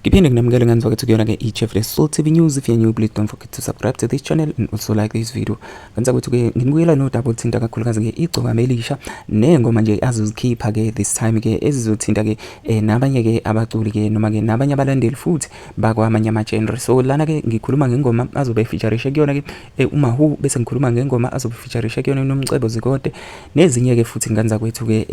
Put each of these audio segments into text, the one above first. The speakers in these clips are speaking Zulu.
Ngiphinde nginamukele ngane zakwethu kuyona-ke i-Chefless Soul TV News. If you're new, please don't forget to subscribe to this channel and also like this video. Ngane zakwethu-ke nginibukela nodaba oluthinta kakhulukazi-ke igcokama elisha ney'ngoma nje azozikhipha-ke this time-ke ezizothinta-ke eh, nabanye-ke abaculi-ke noma-ke nabanye abalandeli futhi bakwamanye ama-genre. So lana-ke ngikhuluma ngengoma azobe efeaturishe kuyona-ke eh, uMahu, bese ngikhuluma ngengoma azobe efeaturishe kuyona uNomcebo Zikode nezinye-ke futhi ngane zakwethu-ke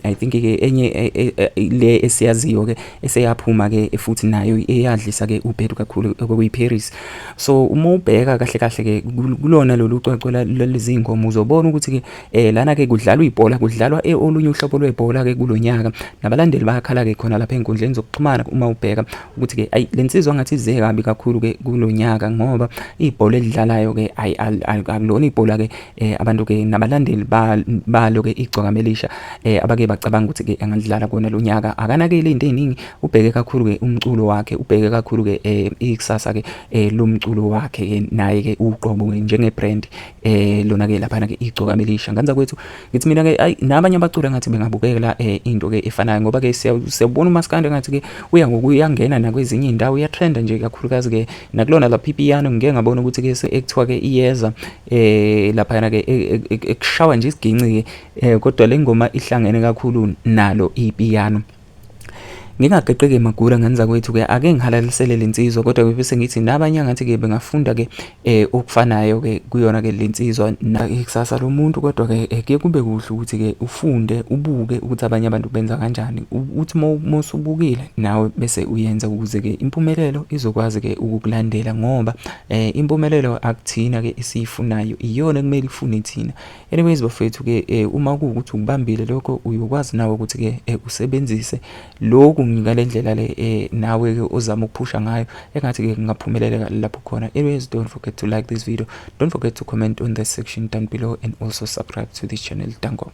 I think-ke enye eh, eh, le esiyaziyo-ke eseyaphuma ke futhi nayo eyadlisa ke ubhedu kakhulu okuyiParis. So uma ubheka kahle kahle ke kulona lolu cwecwe lezi ngoma uzobona ukuthi ke lana ke kudlalwa ibhola, kudlalwa olunye uhlobo lwebhola ke kulonyaka, nabalandeli bayakhala ke khona lapha enkundleni zokuxhumana uma ubheka ukuthi ke ayi lensizwa ngathi ize kabi kakhulu ke kulonyaka, ngoba ibhola elidlalayo ke ayi akulona ibhola ke abantu ke nabalandeli balo ke igcokama elisha abake bacabanga ukuthi ke angadlala kona lo nyaka. Akanakele izinto eziningi, ubheke kakhulu ke umculo wakhe, ubheke kakhulu ke ikusasa ke lomculo wakhe ke naye ke uqobo ke njenge brand lona ke laphana ke igcokama elisha. Nganza kwethu ngithi mina ke ayi nabanye abaculi ngathi bengabukela into ke efanayo, ngoba ke siyabona uMaskandi ngathi ke uya ngokuyangena nakwezinye indawo, uyatrenda nje kakhulukazi ke nakulona lapha ipiano. Ngike ngabona ukuthi ke ekuthiwa ke iyeza laphana ke ekushawa nje isiginci ke, kodwa le ngoma ihlangene kakhulu nalo ipiano. Ngingageqeki magula ngane zakwethu ke, ake ngihalalisele lensizwa, kodwa ke bese ngithi nabanye angathi ke bengafunda ke okufanayo ke kuyona ke lensizwa ikusasa lomuntu. Kodwa ke kuye kube kuhle ukuthi ke ufunde, ubuke ukuthi abanye abantu benza kanjani, uthi mosubukile nawe bese uyenza, ukuze ke impumelelo izokwazi ke ukukulandela, ngoba impumelelo akuthina ke esiyifunayo, iyona ekumele ifune thina. Anyways bafethu ke, uma kuwukuthi ukubambile lokho, uyokwazi nawe ukuthi ke usebenzise lokhu ngale ndlela le nawe ke ozama ukuphusha ngayo, engathi ke kungaphumelela lapho khona. Anyways, don't forget to like this video, don't forget to comment on the section down below and also subscribe to this channel. Danko.